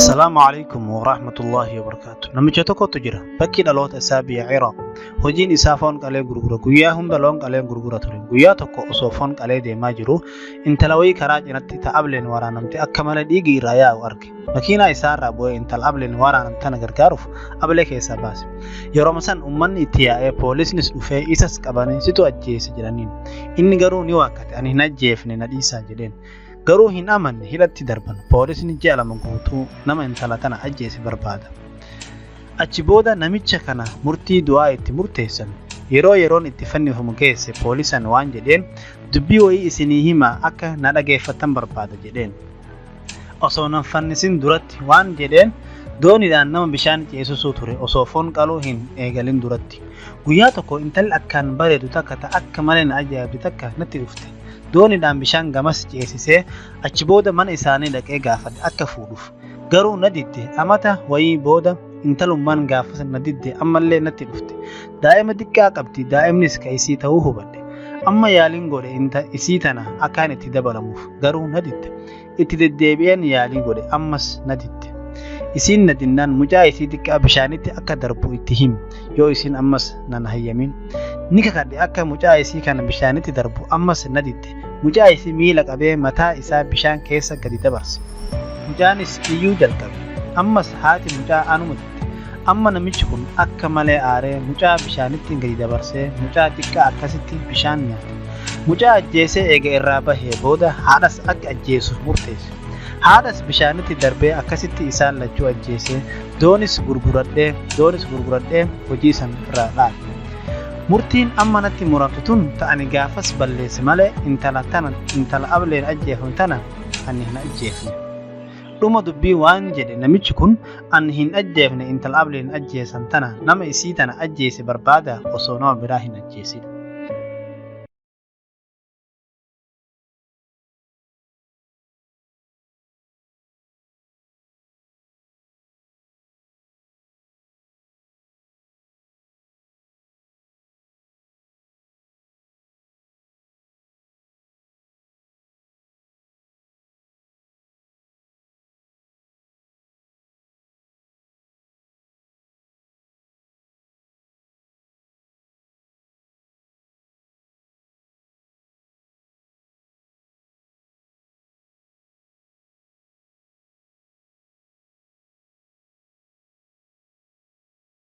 Assalaamu alaikum wa rahmatullahi wa barakaatu. Namicha tokkotu jira. Bakki dhaloota isaa biyya Iraaq. Hojiin isaa foon qalee gurgura. Guyyaa hunda loon qalee gurgura ture. Guyyaa tokko osoo foon qalee deemaa jiru intala wayii karaa cinatti ta ableen waraanamte akka malee dhiigi irraa yaa'u arge. Makiinaa isaarraa bu'ee intala ableen waraanamte tana gargaaruuf ablee keessaa baase. Yeroo san uummanni itti yaa'ee poolisnis dhufee isas qabanii situ ajjeese jedhaniin. Inni garuu ni waakkate, ani hin ajjeefne, na dhiisaa jedheen. Garuu hin amanne, hidhatti darban. Poolisni ji'a 2 guutuu nama intala tana ajjeese barbaada. Achi booda namicha kana murtii du'aa itti murteessan. Yeroo yeroon itti fannifamu geesse poolisan waan jedheen, dubbii wayii isinii himaa akka na dhageeffattan barbaada jedheen. Osoo nan fannisin duratti waan jedheen, dooniidhaan nama bishaan ceesisuu ture osoo foon qaluu hin eegalin duratti. Guyyaa tokko intalli akkaan bareedu takka ta akka malee na ajaa'ibde takka natti dhufte. Dooniidhaan bishaan gamas ceesisee achi booda mana isaanii dhaqee gaafadhe akka fuudhuuf. Garuu na didde. Amata wayii booda intalummaan gaafas na didde ammallee natti dhufte. Daa'ima xiqqaa qabdi, daa'imnis ka isii ta'uu hubadhe. Amma yaaliin godhe inta isii tana akkaan itti dabalamuuf, garuu na didde. Itti deddeebi'een yaalii godhe, ammas na didde. Isiin na dinnaan mucaa isii xiqqaa bishaanitti akka darbu itti himi, yoo isiin ammas nan hayyamin. Ni kakadhe akka mucaa isii kana bishaanitti darbu, ammas na didde. Mucaa isii miila qabee mataa isaa bishaan keessa gadi dabarse. Mucaanis iyyuu jalqabe. Ammas haati mucaa anuma didde. Amma namichi kun akka malee aaree mucaa bishaanitti gadi dabarsee mucaa xiqqaa akkasitti bishaan nyaate. Mucaa ajjeesee eega irraa bahee booda haadhas akka ajjeesuuf murteesse. Haadhas bishaanitti darbee akkasitti isaan lachuu ajjeesee doonis gurguradhee doonis gurguradhee hojii san irraa dhaabe. Murtiin amma natti muramte tun ta ani gaafas balleesse malee intala tana intala ableen ajjeefame tana ani hin ajjeefne. Dhuma dubbii waan jedhe namichi kun, ani hin ajjeefne intala ableen ajjeesan tana, nama isii tana ajjeese barbaada osoo nama biraa hin ajjeesin.